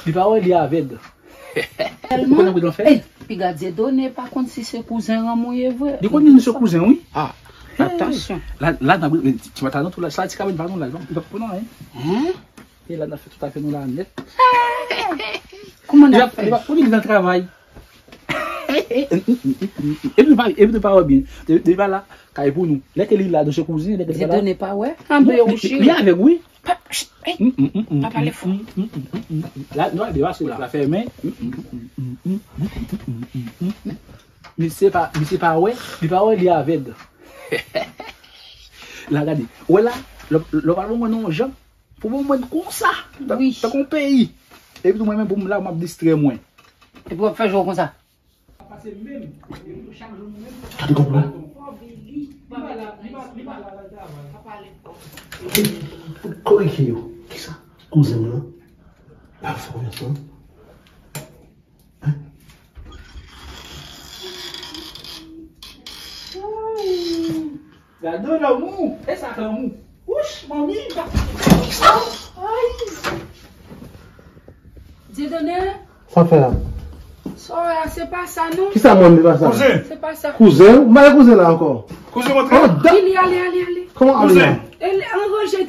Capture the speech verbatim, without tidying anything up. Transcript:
Li pa wè, li avèg. Ou konnen bri l fè? Ey, piga Dieudonné pa konn si se kouzen Ranm ou ye vre. Li konnen nou se kouzen, wi. Ah, atansyon. La, la, nan bri, ti matalon tou la, sa ti kabrit pa nou la, li pa pou nan, hein. Hein? E la, n ap fè tout afè nou la nèt. Kouman n ap fè? Li pa pou li nan travay. Epi nou pa, epi nou pa wè byen. Li pa la, kay pou nou. Lè ke li la, nou se kouzen, lè ke li pa la. Dieudonné pa wè? Anbe ou chire. Li avèg, wi. Pa, ch-, ey, pa pale fò. La, nou al debase la, la fèmen. Misye pa, misye pa wè, li pa wè, li avèg. La, gade. Wè la, lè, lè w pral bon mwen nan yon jan, pou bon mwen konsa. Wi. Tankou yon peyi. Epi tou mwen menm pou m la, m ap distrè mwen. Epi w ap fè jwe konsa. Gade konplo. Korije yo. Kisa? Kouzen mwen lan. Pa fè konfyans non. Hein? Gade lanmou. E sa k lanmou. Wouch, manmi. Ay. Dieudonné. Sa w ap fè la? Sa w wè a, se pa sa non. Kisa mwen, se pa sa? Kouzen. Se pa sa. Kouzen? M pa gen kouzen la ankò. Kouzen, montre. Oh, da- Vini, ale, ale, ale. Kòman ale la? Kouzen. E, aranje